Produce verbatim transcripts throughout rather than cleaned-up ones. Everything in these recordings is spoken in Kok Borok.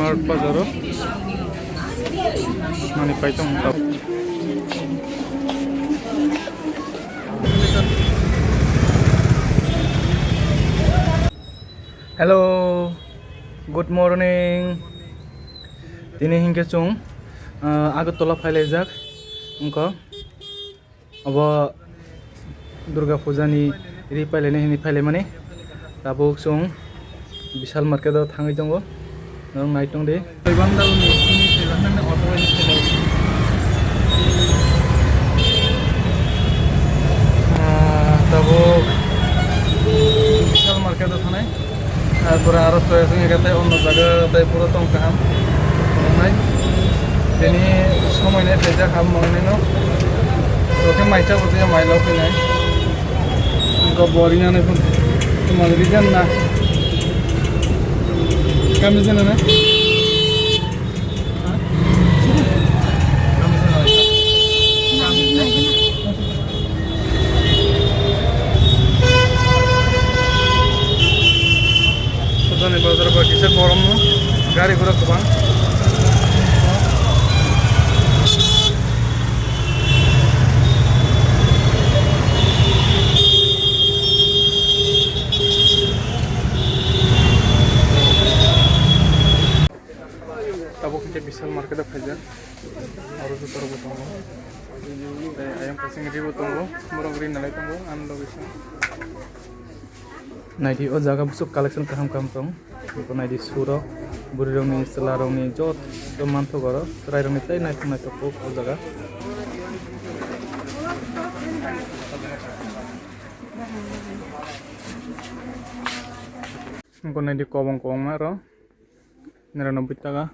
North Bazar o mani pai tong. Hello, good morning. Tini hinkhe chwng, ah, Agartala phailaijak wngkha. Obo Durga Puja ni ri pailainai hinwi phailaimani. Tabuk chwng Vishal Market o thangwi tongo. Norok nai tong di. Ah, tabuk Vishal Market o thanai. Ar pore aro choice wngkha tei onno jaga tei puro tong kaham. Wngnai. Tini somoi nai phaijak ham mangnino. Oke mai chabo tei mai lok phainai. Go boring ano phun. Mal region na. Kami jana na. Sujani bazar ba kisa korom no, gari gura kwbang. Tabuk hwnkhe Vishal Market o phaijak. Aro juta rok bo tongo. Tei ayang kaisa ri bo tongo. Borok ri nalai tongo. Ang logi se. Naidi o jaga busuk collection kaham kaham tong. Bo naidi surok, bwrwi rokni, chwla rokni joto manthogo oro. Chwrai rokni tei naithok naithok kok o jaga. Bo naidi kobong kobongma oro. Niranoboi taka.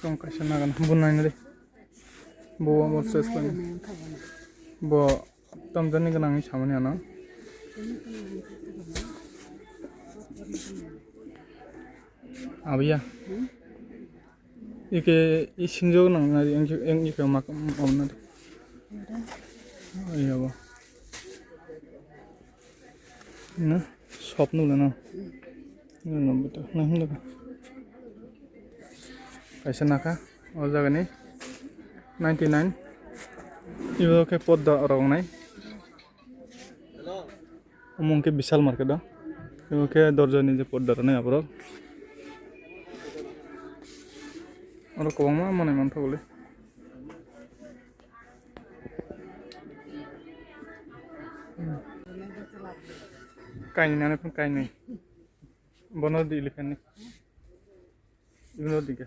Chwng kaisa nagan bo naina de. Bo omo choice khlai. Bo tamjani gwnangwi samani ano. Abiya. Ike i sinjo nang nari, eng, eng ike mak, om nari. Iya bo. Na, shop nukla no. Nukla no buto, na, hinda ka. Kaisa naka, o jaga ni ninety nine. Ibo khe podda rok nai. Omo hwnkhe Vishal Market o. Omo khe dorja ni je podda rwnai aborok. Oro kwbangma manwi manthogo le. Kainwi nani phano kainwi. Bono di elephant ni. Ibono di khe.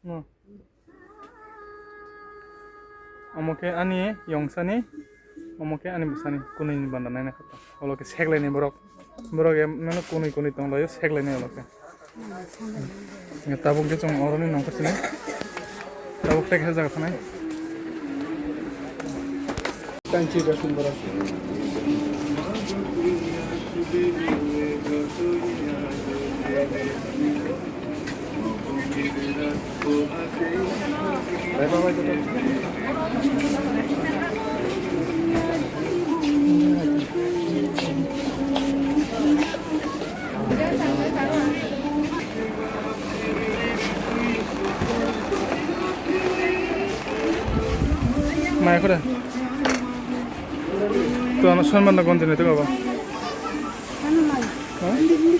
No. Omo khe ani yongsani, omo khe ani bwsani, kunui ni banda naina kha ta. Olo khe seklaini borok. Borok em, mano kunui kunui tong laio, seklaini olo khe. Tabuk khe chwng oroni nongkha sini. Tabuk tei khe jaga thanai. Maya kore. To ano sonman na gonti na to baba. Ano mai. Ha? Hindi, hindi.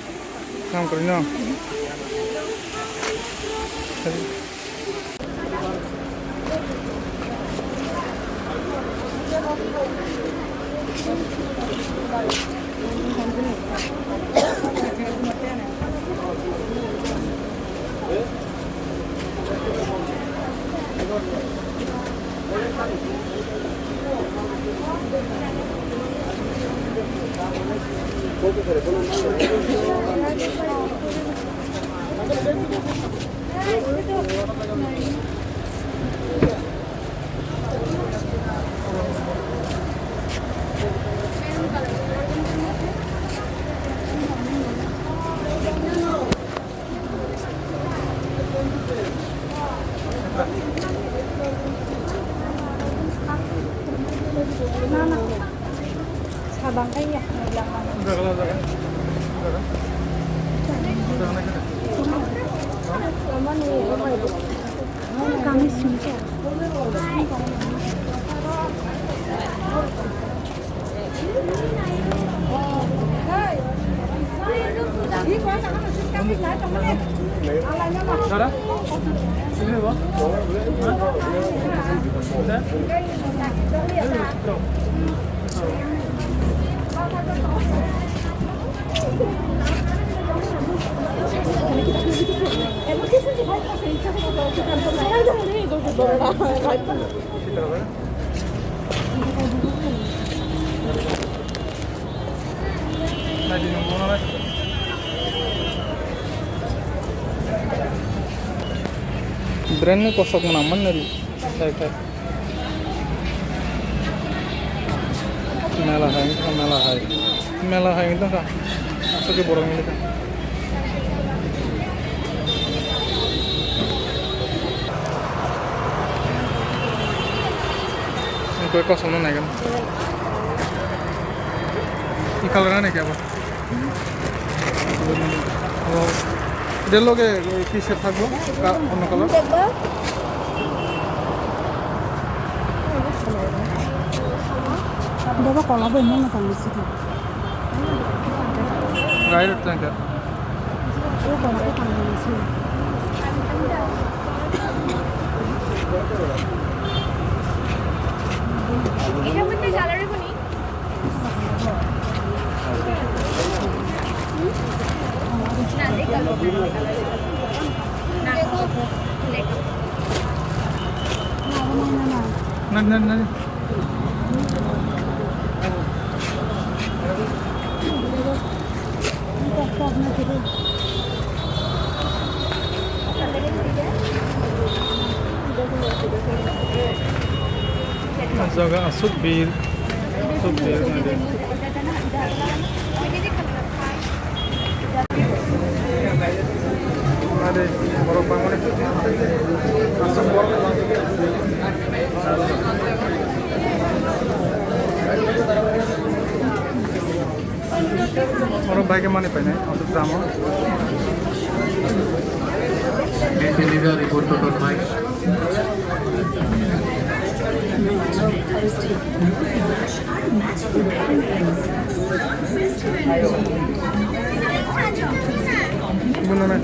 Kam kore no. Saba. Brand ni kosok mwnang man nari. Khai khai. Mela hai, mela hai. Mela hai wngkha. Aswk khe borok wngkha. Wngkha kosong no naigan. I colour nai khe abo. O, এটার লগে কি সেট থাকবো? কা-, অন্য কালার? দেখবো। বাবা, কলা বই মনে করলি শুধু। Right, thank you. ও কলা বই কাম করেছে। এটা মধ্যে গ্যালারি বনি। Na, na, na, na. O jaga aswk bir, aswk bir naidi. Naidi, borok bangmani aswk borok. Oro bike mani painai, auto jamo. This is a report to Totmai. Buno na.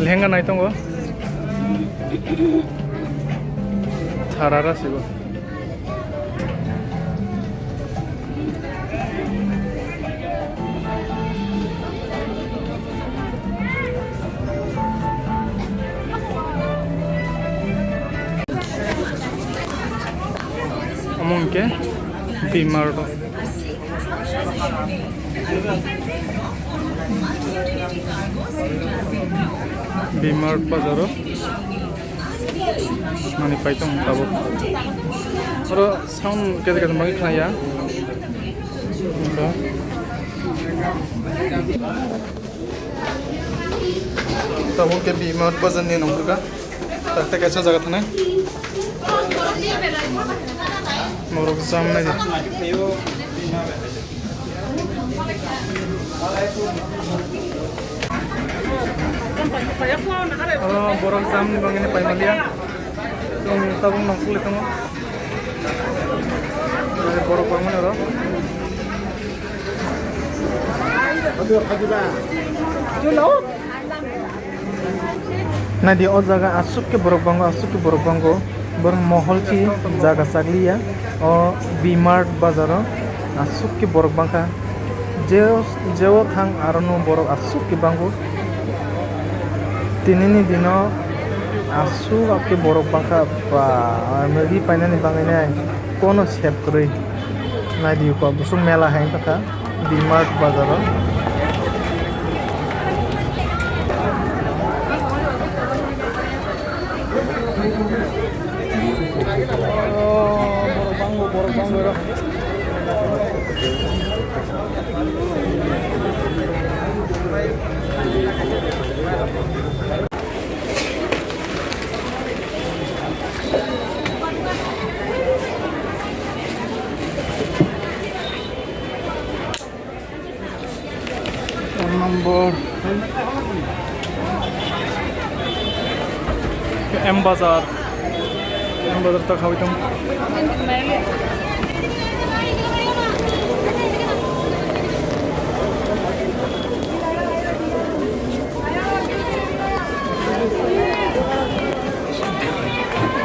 Lehenga nai tongo. Tharara sibo. Omo hwnkhe Bimar. Bimar bazaro mani paitong tabuk. Oro sound kete kete bangwi khnaya. Tabuk ke Bimar bazar ni nongkha. Tak tak kaisa jaga thanai. Borok jam nai. Oro borok jam ni bagwi paimaliya. Chwng tabuk nongkhorli tongo. Borok bangmani oro. Naidi, o jaga aswk khe borok bango, aswk khe borok bango. Borok mohol si jaga chakliya. O B-Mart bazaro aswk khe borok bangkha. Jeo, jeo thang arono borok aswk khe bango. Tinini dino aswk khe borok bangkha, ba, ri painani bagwi nai. Kono sep kwrwi. Naidi ko busuk mela hai wngkha D-Mart bazaro. Oh, borok bango, borok bango. Phone number. M Bazar. M Bazar ta khawi tong.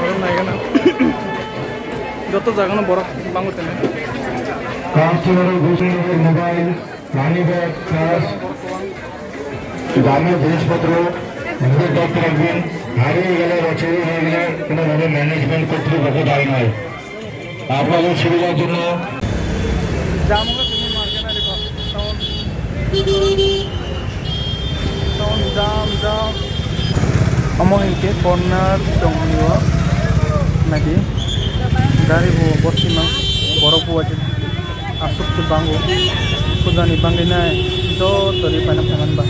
Oro naigana. Joto jagano borok bango tene. Cultural mobile. Money bag, purse, দামি জিনিসপত্র নিজের দায়িত্ব রাখবেন। হারিয়ে গেলে বা চুরি হয়ে গেলে কোনোভাবে ম্যানেজমেন্ট কর্তৃপক্ষ দায়ী নয়। আপনাদের সুবিধার জন্য Sound jam, jam. Omo hinkhe corner tongmani o naidi gari bo bosti mang borok bo aswk khe bango pujani bangwi nai joto ri paina phaimani ba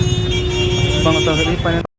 bangta ri paina.